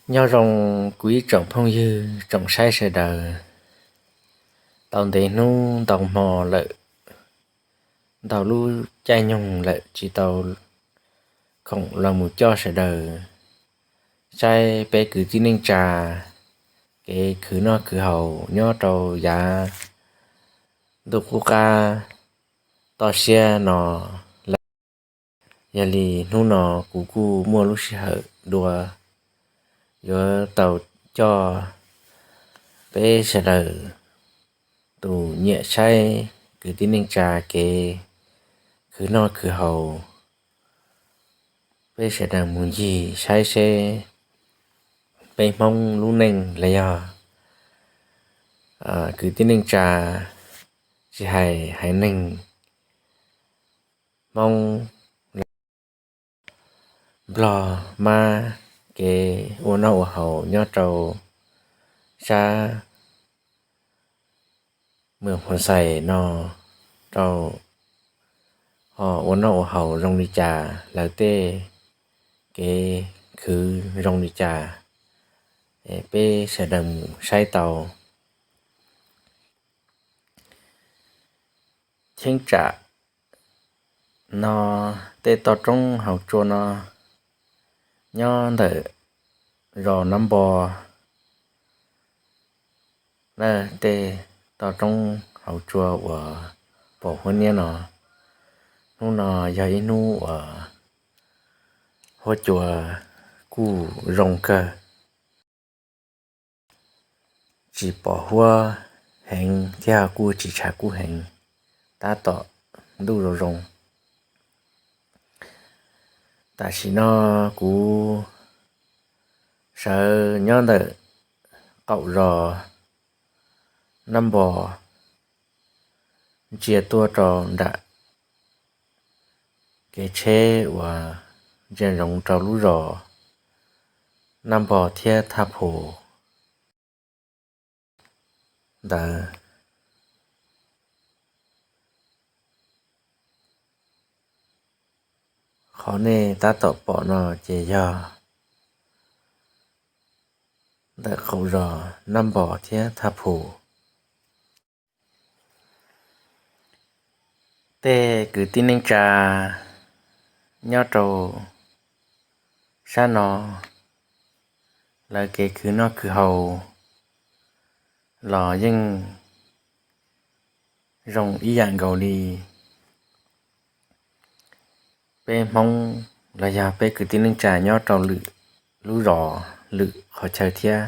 Nyob zoo kuv ib tsoom phooj ywg tsoom saib sawv daws. Tau ntev hnub ntau hmo lawm, ntau lub caij nyoog lawm tsis tau khoom los mus coj sawv daws saib peb kwv tij neej tsa kev khwv noj khwv haus nyob rau yav ntuj qub qab toj siab no lawm. Yog li hnub no kuv kuj muaj lub sij hawm dua yuav tau coj peb sawv daws tus nyiam saib kwv tij neej tsa kev khwv noj khwv haus, peb sawv daws mus ncig saib seb peb Hmoob lub neej los yog kwv tij neej tsa, tsis hais haiv neeg Hmoob, Nplog, Mab, kev ua noj ua haus nyob rau sab Moos Phos Xais no rau ho ua noj ua haus zoo li cas, lawv tej kev khwv zoo li cas, peb sawv daws mus saib tau. Cheeb tsam no, tej toj roob hauv tsua no nyob ntawm zos Nab Npo na, tej toj roob hauv tsua uas pom huab niab no. Hnub no yog ib hnub uas huab cua kuj zoo kawg, tsis pom huab heev thiab kuj tsis tshav kub heev, tab tom ntuj zoo zoo. Tam sim no kuv sawv nyob ntawm qaum zos Nab Npo ntsia tuaj rau nram kev tsheb uas ntsia ntsoov rau lub zos Nab Npo thiab Thaj Phu ntawd. Qhov nej tab tom pom no ces yog ntawm qaum zos Nab Npo thiab Thaj Phu. Tej kwv tij neej tsa nyob rau sab no, lawv kev khwv noj khwv haus los yeej zoo ib yam nkaus li peb Hmoob los yog peb kwv tij neej tsa nyob rau lwm lub zos lwm qhov chaw thiab.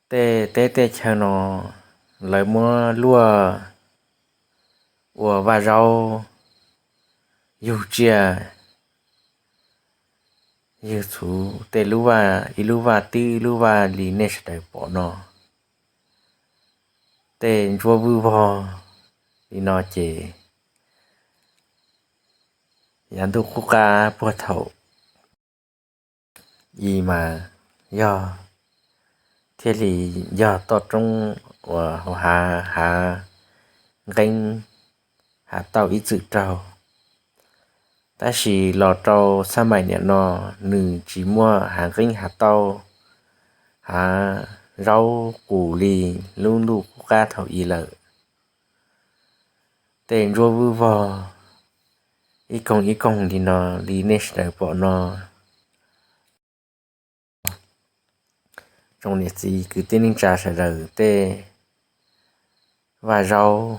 Tej teb tej chaw no lawv muab luaj ua vaj zaub, yug tsiaj, yug txhuv, tej lub vaj, ib lub vaj tib lub vaj li nej sawv daws pom no, tej ntsuab vwj vog li no ces yav ntuj qub qab puag thaum i mas yog thiaj li yog toj roob uas hauv hav, hav nqeeb hav tauj ib txwm raug. Tab sis los rau xab maim niam no nws tsis muaj hav nqeeb hav tauj, hav zaub qus li lub ntuj qub qab thaum i lawm. Tej ntsuab vwj vog ib koog ib koog li no li nej sawv daws pom no. Tsoom niam txiv kwv tij neej tsa sawv daws, tej vaj zaub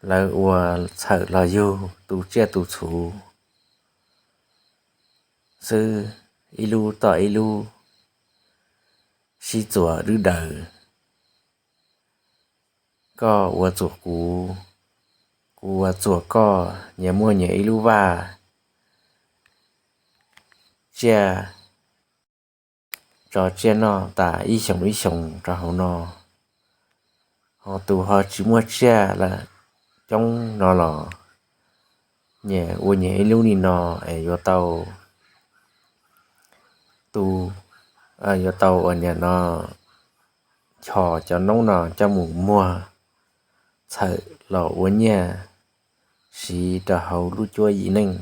lawv ua txhawm los yug tu tsiaj tu txhuv xwb, ib lub toj ib lub, sib txuas dwb daws. Koj ua txuas kuv, kuv ua txuas koj, nyias muaj nyias ib lub vaj, tsiaj tso tsiaj noj tas ib xyoos ib xyoos rau hauv no. Ho tus ho tsis muaj tsiaj lawm coob no los nyias ua nyias ib lub li no es yuav tau tu, yuav tau ua niam no chos cov noob no coj mus muag txhawm los ua nyiaj siv rau hauv lub cuab yim neej.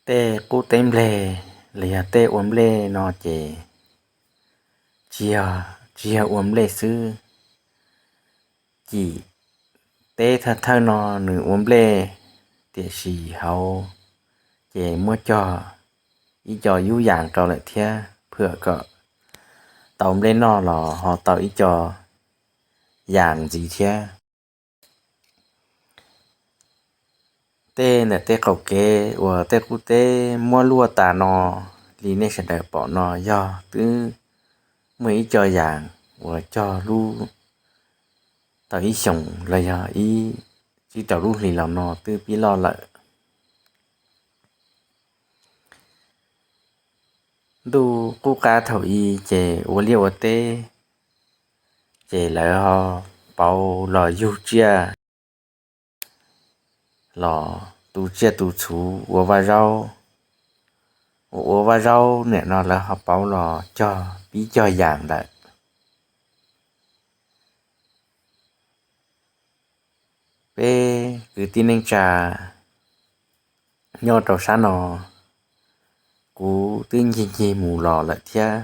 Tej qub teb nplej los yog tej ua nplej no ces tsis yog, tsis yog ua nplej xwb. Cim teb thawj thawj no nws ua nplej, tiam sis hauv ces muab cog ib co yub yas rau lawm thiab, phwm kom tau nplej noj los ho tau ib co yas ntxiv thiab. Tej ntawm tej qaum kev uas tej qub teb muab luaj tas no li nej sawv daws pom no yog twb muaj ib co yas uas cog lub tau ib xyoos los yog ib tsib rau lub hlis los no twb pib loj lawm. Ntuj qub qab thaum i ces ua liaj ua teb, ces lawv ho pauv los yug tsiaj los tu tsiaj tu txhuv ua vaj zaub. Ua ua vaj zaub nim no lawv ho pauv los cog pib cog yas ntawm. Peb kwv tij neej tsa nyob rau sab no, kuv twb ncig ncig mus los lawm thiab,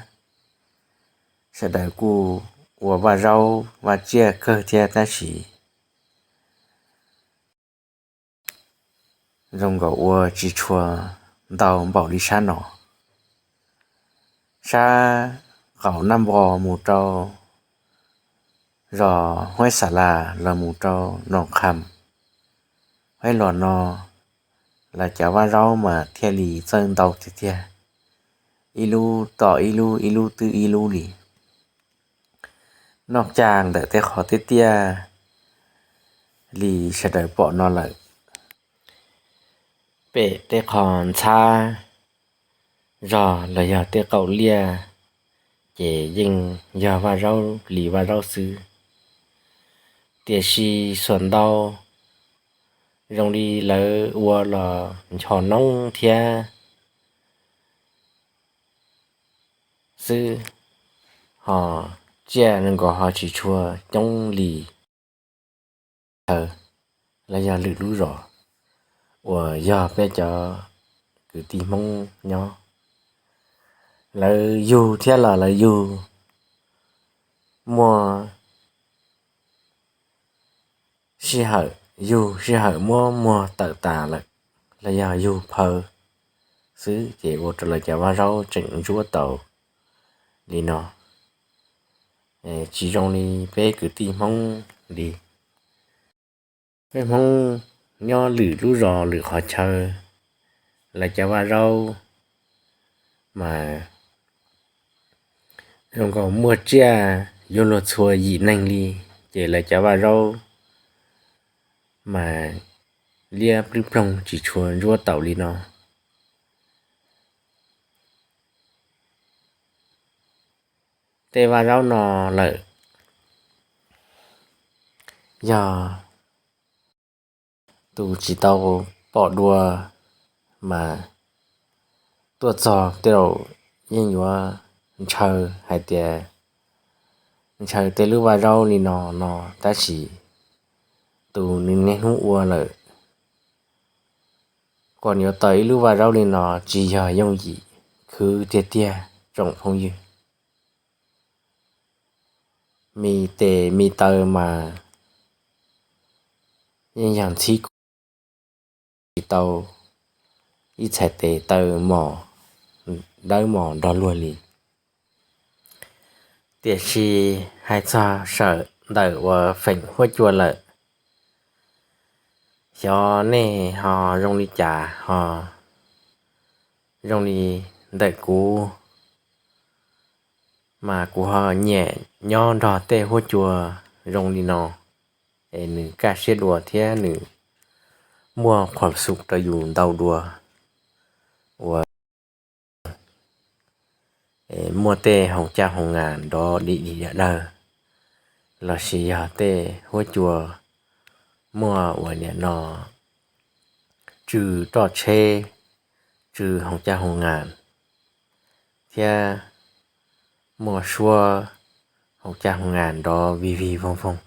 sawv daws kuj ua vaj zaub vaj tsiaj kawg thiab tab sis zoo nkaus ua tsis tshua ntau npaum li sab no. Sab qaum Naj Npo mus rau zos Huaib Xa Las los mus rau Noom Qham, Huaib Los no, lawv cov vaj zaub mas thiaj li txawj ntau tiag tiag, ib lub tom ib lub, ib lub twb ib lub li. Noj cag ntawm tej qhov tiaj tiaj li sawv daws pom no lawm, pem tej qho ntxhab zog los yog tej qaum liaj ces yeej yog vaj zaub li vaj zaub xwb. Tiam sis xuam ntau zoo li lawv ua los ncho noob thiab xwb, ho tsiaj nkaus ho tsis tshua coob li chaw los yog lwm lub zos uas yog peb cov kwv tij Hmoob nyob. Lawv yug thiab los lawv yug muaj sij hawm, yug sij hawm muab muag tawm tas lawm, los yog yug phaw xwb ces ua rau lawv cov vaj zaub tseem ntsuab tau li no. Tsis zoo li peb kwv tij Hmoob li. Peb Hmoob nyob lwm lub zos lwm qhov chaw, lawv cov vaj zaub mas zoo nkaus muaj tsiaj yuav luag txhua yim neeg li, ces lawv cov vaj zaub mas liab plwb ploog tsis tshua ntsuab tau li no. Tej vaj zaub no lawm yog tus tsis tau pom dua mas tuaj txog tej zaum yeej yuav ntshaw hais tias ntshaw tej lub vaj zaub li no no, tab sis tus nws niaj hnub ua lawm kom nws yuav tau ib lub vaj zaub li no tsis yog yooj yim, khwv tiag tiag tsoom phooj ywg. Me tes me taw mas yeej yog ntxhib kuv tsis tau ib txhais tes taw mos dawb mos nrog luag li. Tiam sis hais txog sawm ntawm uas feem huab cua lawm, xyov nej ho zoo li cas, ho zoo li ntawm kuv mas kuv ho nyiam nyob nrog tej huab cua zoo li no, es nws kaj siab dua thiab nws muaj qhuas xum rau yus ntau dua uas muaj tej hoo caj hoo nas nrov dim dim dawm dawg, lossis yog tej huab cua muaj uas nim no tsw roj tsheb, tsw hoo caj hoo nas, thiab muaj suab hoo caj hoo nas nrov vig vig voog voog.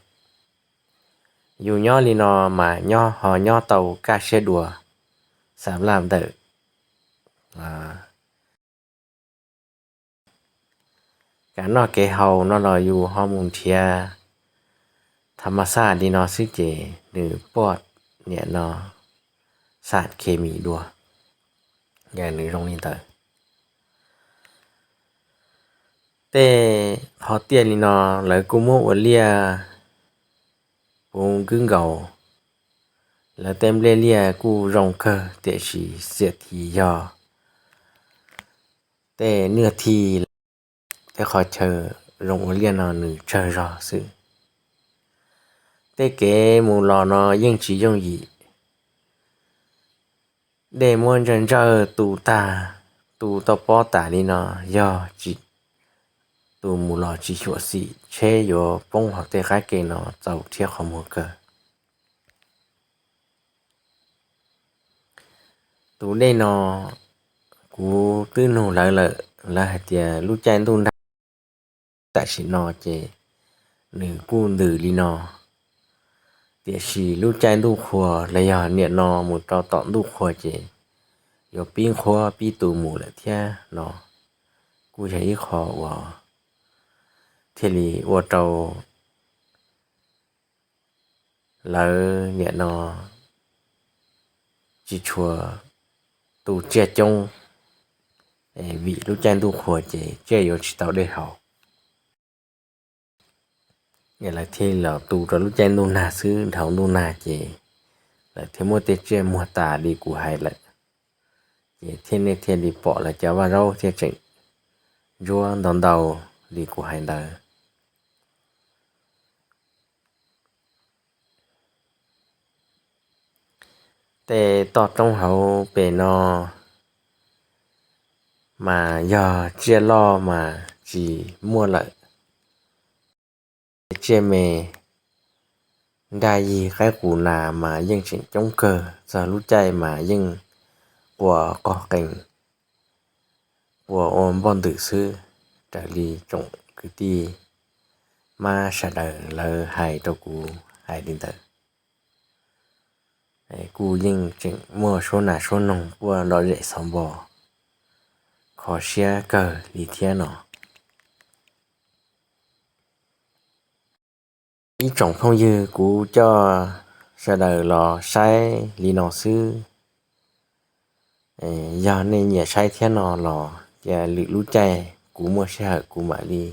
Yus nyob li no mas nyob ho nyob tau kaj siab dua, xam laj ntawm kev noj kev haus no los yus ho mus nrhiav tha mas xaj li no xwb ces nws poj niam no xam khes mis dua, yog nws zoo li ntawd. Tej qhov tiaj li no lawv kuj muab ua liaj puv nkwb nkaus, lawv tej nplej liaj kuj zoo kawg tiam sis xiam thiv yog tej nyuag thij, tej qhov chaw zoo ua liaj no nws tsawg zog xwb. Tej kev mus los no yeej tsis yooj yim. Dej muab ntsawj ntsawj tu tag, tu tau pob tas li no, yog tsis tu mus los tsis xyuam xim tsheb yuav poob hauv tej qab ke no txaus rhiab qhov muag kawg. Tus dej no kuv twb nug lawv lawm, lawv hais tias lub caij ntuj nag tam sim no ces nws kuj ntws li no, tiam sis lub caij ntuj qhua los yog niam no mus rau tom ntuj qhua ces yuav pib nqhuab pib tu mus lawm thiab no, kuj yog ib qho uas thiaj li ua rau lawv niam no tsis tshua tu tsiaj coob, vim lub caij ntuj qhua ces tsiaj yuav tsis tau dej haus. Lawv thiaj los tu rau lub caij ntuj nag xwb, dhau ntuj nag ces lawv thiaj muab tej tsiaj muag tas li kuv hais lawm. Ces thiaj nej thiaj li pom lawv cov vaj zaub thiaj tseem ntsuab ntau ntau li kuv hais ntawd. Tej toj roob hauv pes no mas yog tsiaj loj mas tsis muaj lawm. Tsiaj me, nraj yig qaib qus nas mas yeej tseem coob kawg, txog lub caij mas yeej quas qog qees, quas ua npoj ntws xwb, raws li tsoom kwv tij mab sawv daws lawv hais rau kuv hais li ntawd. Kuj yeej tseem muaj suab nas suab noog quaj lom zem xov npo, kho siab kawg li thiab no. Ib tsoom phooj ywg, kuv coj sawv daws los saib li no xwb. Yog nej nyiam saib thiab no los cia lwm lub caij kuv muaj sij hawm kuv mam li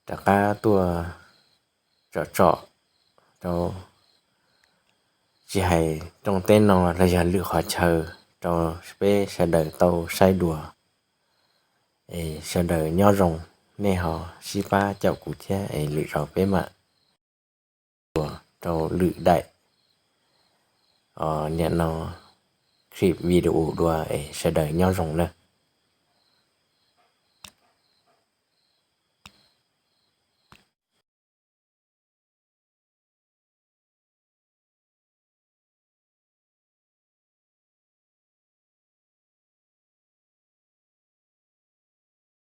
rov qab tuaj tsom tsom rau, tsis hais rooj teb no los yog lwm qhov chaw rau peb sawv daws tau saib dua. Es sawv daws nyob zoo, nej ho sib pab caum kuv thiab es lwm zaus peb mam ua rau lwm daim, niam no, clip video dua es sawv daws nyob zoo nawb.